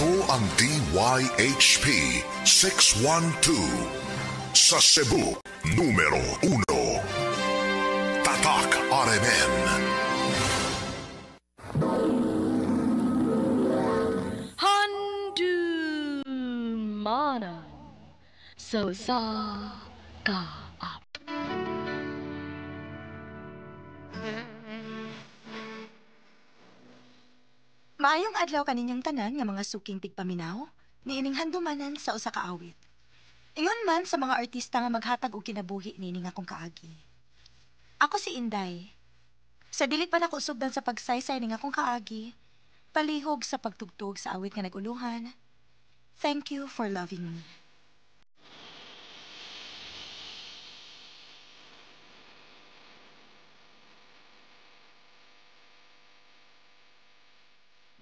Ito ang DYHP 612 sa Cebu, numero 1. Tatak RMN. Handumanan sa usa ka awit. Maayong adlaw kaninyong tanan nga mga suking tigpaminaw, niining handumanan sa usa ka awit. Ingon man sa mga artista nga maghatag og kinabuhi niining akong kaagi. Ako si Inday. Sa dili pa nako sugdan sa pagsaysay ning akong kaagi, palihog sa pagtugtog sa awit nga naguluhan. Thank you for loving me.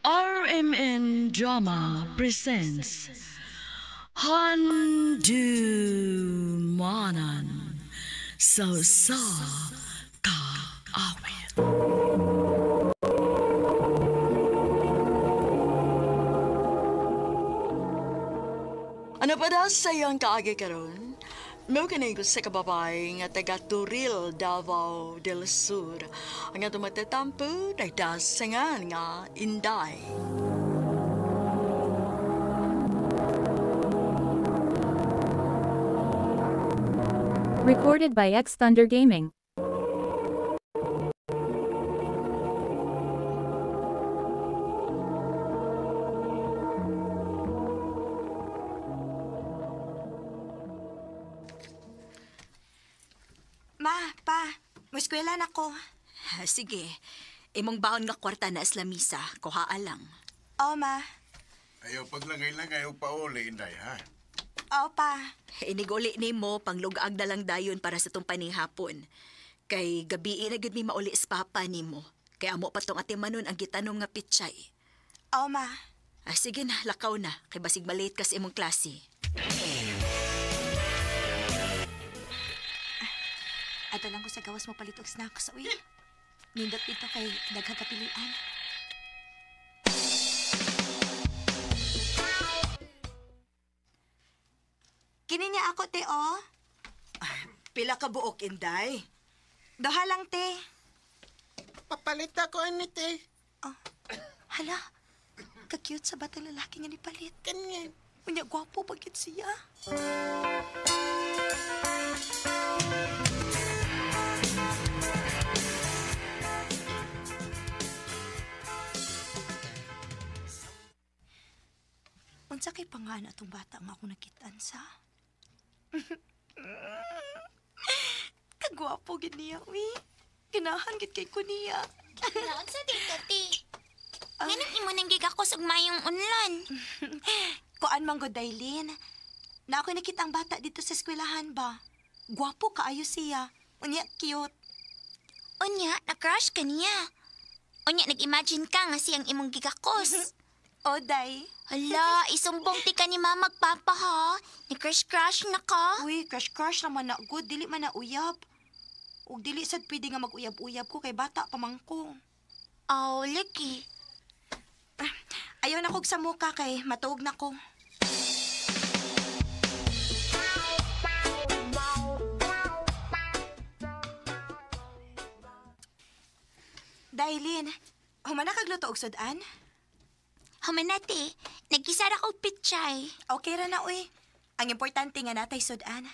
RMN Drama presents Handumanan sa usa ka awit. Ano pa daw sa iyong kaagi karon? Mao kini ko sa kababay nga taga Turil, Davao del Sur. Ang atong matatampo nagdasangan nga Inday. Recorded by X Thunder Gaming. Ma, pa, moeskwela na ko. Sige. Imong baon nga kwarta na sa lamisa, kuhaa lang. Oo, ma. Ayaw paglangay-langay og pauli, Inday, ha? Oo, pa. Iniguli nimo panglugag na lang dayon para sa tong panihapon. Kay gabii na gud mi mauli sa papa nimo. Kay amo pa tong atimanon ang gitanom nga pichay. Oo, ma. Sige na, lakaw na. Kay basig malate ka sa imong klase. Ato lang ko sa gawas mo palit og snacks, uy. Nindot dito kay daghang kapilian. Kini niya ako, te, oh. Pila ka buok, Inday? Duha lang, te. Papalit ako, ani, te. Oh. Hala, ka-cute sa batang lalaki nga nipalit. Kanya. Unya, gwapo ba gyud siya? Unsa kay pangan atong bata nga akong nakitaan sa? Kagwapo gid niya, uy. Ganahan gid kay ko niya. Naunsa di ka, ti? Nganong imo nang gigakos og mayong unlan? Kuan man gud, Dailin. Na ako nakita ang bata dito sa eskwelahan ba? Gwapo kaayo siya. Unya, cute. Unya, na-crush ka niya. Unya, nag-imagine ka nga siyang imong gigakos. O, Day. Hala, isumbong ti ka ni mama papa ha. Ni-crush-crush na ka. Uy, crush-crush naman na good. Dili man na uyab. Ug dili sad pwede nga mag-uyab-uyab ko kay bata pa man ko. Aw, lagi. Ayaw na kog sa muka kay matuog na ko. Dailin, humana kag luto og sudan? Humana, ti. Nagkisara ko pichay. Okay ra na, uy. Ang importante nga natay sudan.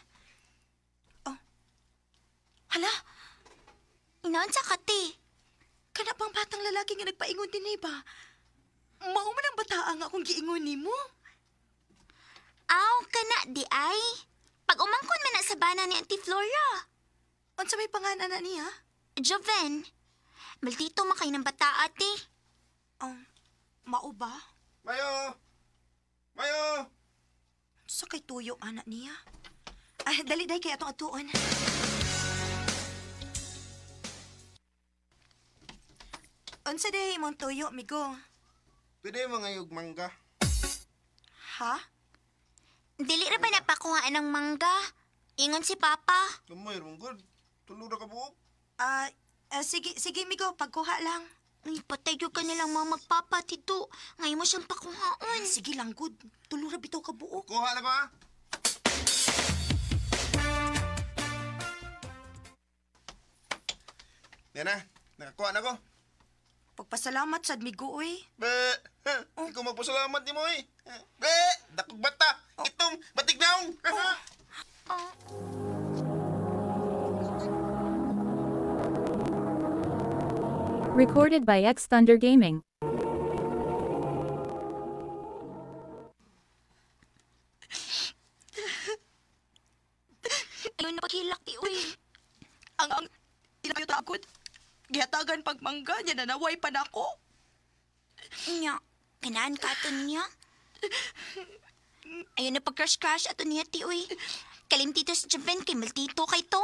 Oh. Hala, Inaunsa ka, ti? kana pang batang lalaki nga nagpaingon din eh ba? Mao man ang bataa nga akong giingon nimo. Aw, kana, di ay. Pag umangkon man na sa bana ni Auntie Flora. Unsa may pangalan na niya? Joven, maldito man kay ng bata, ate. Oh, mao ba? Mayo! Mayo! Sa kay tuyo anak niya. Ay, dali day kay atong atuon. Unsa day imong tuyo, migo? Pwede mga yug mangga. Ha? Dili ra ba napakuhaan ng mangga? Ingon si Papa. Gamay, rong good. Tulo ra ka buok. Sige, sige, migo, pagkuha lang. Ay, patay yun ka nilang mga magpapa, Tito. Ngayon mo siyang pakuhaon. Sige lang, good. Tulura bitaw ka buok. Kuha na ko ha. Yan na, nakakuha na ko. Pagpasalamat sad migo, uy. Be, oh. Ikaw magpasalamat ni mo eh. Be, dakog bata. Itong batignaong. Oh. Recorded by X Thunder Gaming. Ayun na paghilak, ti, uy. Ang ilayo takot. Gihatagan pagmangga niya nanaway pa nako. Nya, kanaan ka ato niya. Ayun na pag-crush-crush ato niya, ti, uy. Kalim tito si Javen, kay maldito kay to.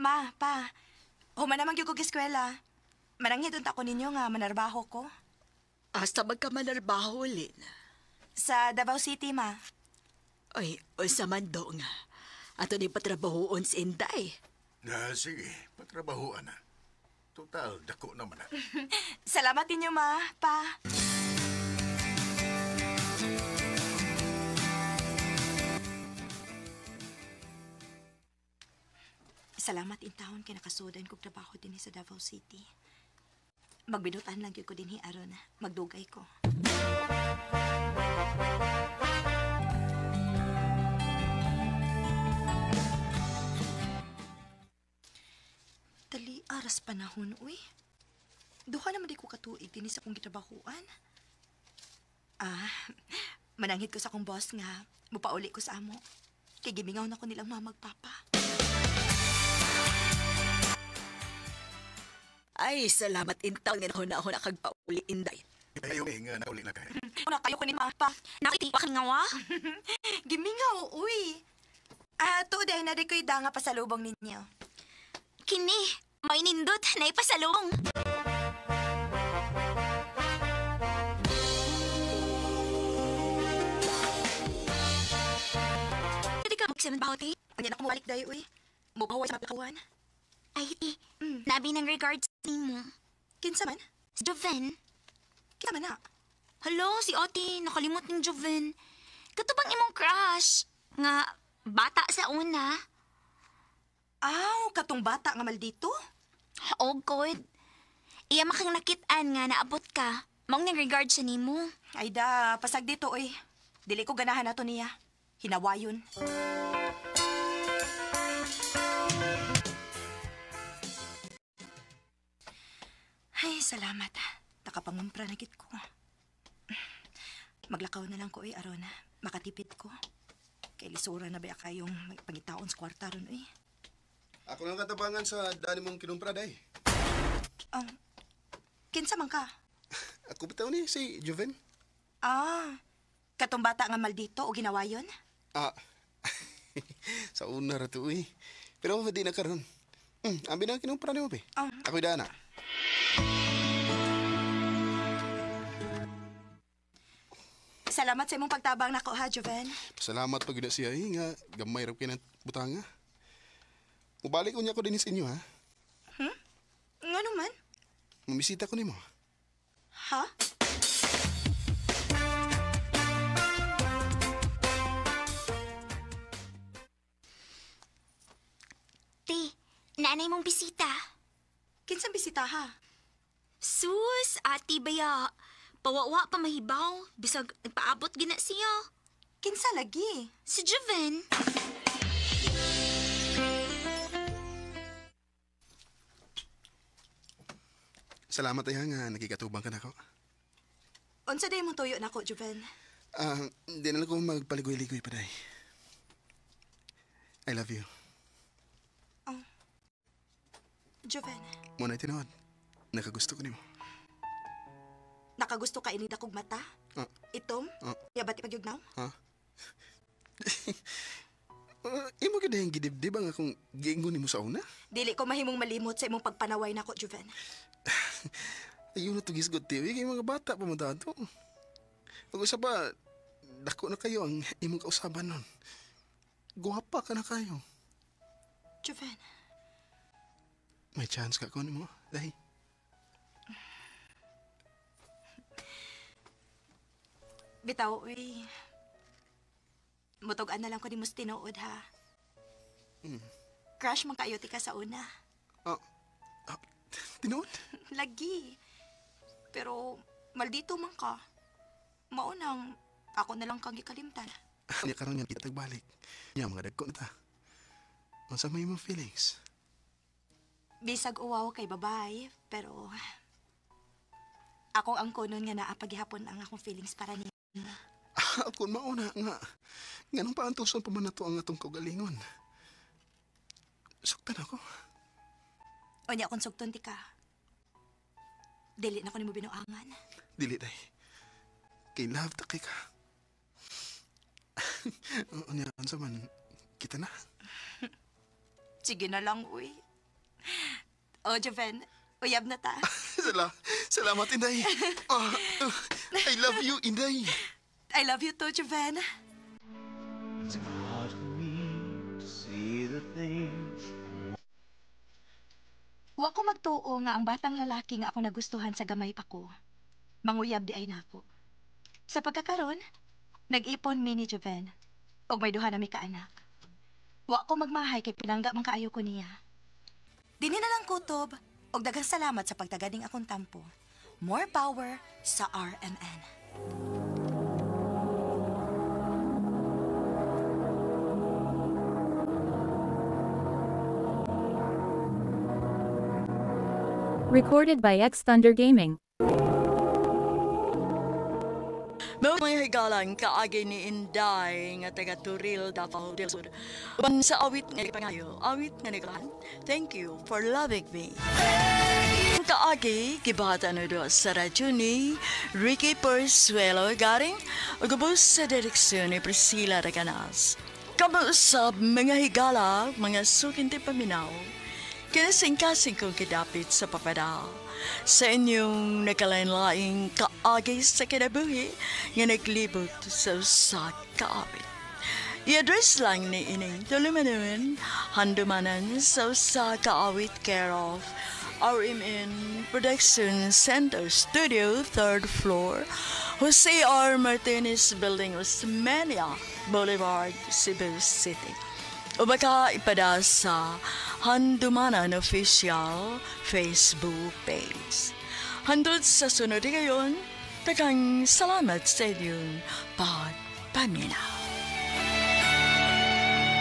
Ma, pa, human naman gyud kog eskwela. Mananghid unta ko ninyo nga manarbaho ko. Asa magkamanarbaho, Lin. Sa Davao City, ma. Ay, unsa man do nga. Ato ni patrabahoon si Inday. Na, sige, patrabahoan na. Total, dako naman na. Salamat ninyo, ma, pa. Salamat in taon kay nakasudan kog trabaho dinhi sa Davao City. Magbinutan lang gyud ko dinhi aron magdugay ko. Dali aras panahon, uy. Duha naman di ko katuig dinhi sa akong gitrabahoan. Ah, mananghid ko sa akong boss nga mupauli ko sa amo. Kay gimingaw na ko nilang mamagpapa. Ay, salamat intaw nga na ako nakagpauli, Inday. Ayaw eh, nga nauli na kayo. Una kayo ko ni ma pa. Nakitiwa ka nga, wa? Gimingaw, uy. Ah, tuod ay na di ko'y danga pasalubong ninyo. Kini, may nindot, naipasalong. Pwede ka magsaman ba, ti? Ang yan ako mabalik dayo, uy. Mubaway sa maplakawan. Ay, ti, nabi ng regards nimo. Kinsa man? Si Joven. Kinsa man na? Hello, si Ate, nakalimot ng Joven. Kato bang imong crush? Nga, bata sa una. Aw, katong bata nga maldito. Oh, God. Iya makang nakitaan nga naabot ka. Maong nang regard siya nimo. Ay da, pasag dito, uy. Dili ko ganahan nato niya. Hinawayon. Ay, salamat. Nakapangumpra na gid ko. Maglakaw na lang ko, uy, aron makatipid ko. Kay lisura na ba kayong pangitaon sa kwarta ron, uy. Ako lang katabangan sa dani mong kinumpra, day. Kinsa man ka? Ako bitaw ni si Joven. Ah, katong bata nga maldito o ginawayon? Ah, sa una ra to, uy. Pero di na karon. Abi na kinumpra nimo, be. Ah. Ako'y dana. Salamat sa imong pagtabang nako ha, Joven. Salamat pag na siya, eh, nga gamay ra kay ng butanga. Mubalik unya ko din sa inyo, ha? Ngano man? Mamisita ko nimo. Ha? Ti, nanay mong bisita. Kinsang bisita ha? Sus, ate baya. Pawawa pa mahibaw. Bisag nagpaabot gina siya. Kinsa lagi? Si Joven. Salamat ay ha, nga nakikatubang ka nako. Unsa day mong tuyo nako, Joven? Ah, di na lang ko magpaligoy-ligoy pa, day. I love you. Joven. Mo na tinuod. Nakagusto ko nimo. Nakagusto ka ini dakog mata? Itom? Yabat ipagyugnaw? Ha? Imo gyud ang gidibdib ang akong giingon nimo sa una? Dili ko mahimong malimot sa imong pagpanaway nako, Juven. Ayun na to gisgot TV kay mga bata pa man tato. Ug usa pa dako na kayo ang imong kausaban nun. Guwapa ka na kayo. Juven. May chance ka ko nimo, dai. Bitaw, uy. Mutog-an na lang ko ni mo sa tinuod, ha? Crush man kayo ti ka sa una. Tinuod? Lagi. Pero, maldito man ka. Maunang, ako na lang kang gikalimtan. Niya karon nga kita tagbalik. Niya mga dagko na ta. Unsa may imong feelings? Bisag uwaw kay babay, pero akong angkonon nga naa paghihapon ang akong feelings para niya. Kung mauna nga, nganong paantuson pa man nato ang atong kaugalingon? Suktan ako. O niya akong sugton ti ka. Dili na ko nimo binuangan. Dili day. Kay love ta kay ka. Unya, unsa man, kita na. Sige na lang, uy. O, Joven, uyab na ta. Salamat, Inday. I love you, Inday. I love you too, Joven. It's hard for me to see the things. Wa ko magtuo nga ang batang lalaki nga ako nagustuhan sa gamay pa ko. Manguyab di ay nako. Sa pagkakaron, nag-ipon mi ni Joven. Og may duha na mi kaanak. Wa ko magmahay kay pinangga man kaayo ko niya. Dini na lang kutob og daghang salamat sa pagtaganing akong tampo. More power sa RMN. Recorded by X Thunder Gaming. Mao may higalan kaagi ni Inday nga taga Turil, Davao del Sur. Uban sa awit nga pangayo, awit nga naglan. Thank you for loving me. Kaagi gibata no do sa radyo ni Ricky Persuelo garing ug ubos sa direksyon ni Priscilla Reganas. Kamuusab mga higala, mga sukinti paminaw. Kinasingkasing kong kidapit sa papadal. Sa inyong nakalain-laing kaagi sa kinabuhi nga naglibot sa usa kaawit. I-address lang ni ining tulumanon, handumanan sa usa kaawit care of RMN Production Center Studio, 3rd floor, Jose R. Martinez Building, Osmeña Boulevard, Cebu City. O baka ipada sa Handumanan Official Facebook page. Handod sa sunod ngayon, daghang salamat sa inyong pagpaminaw.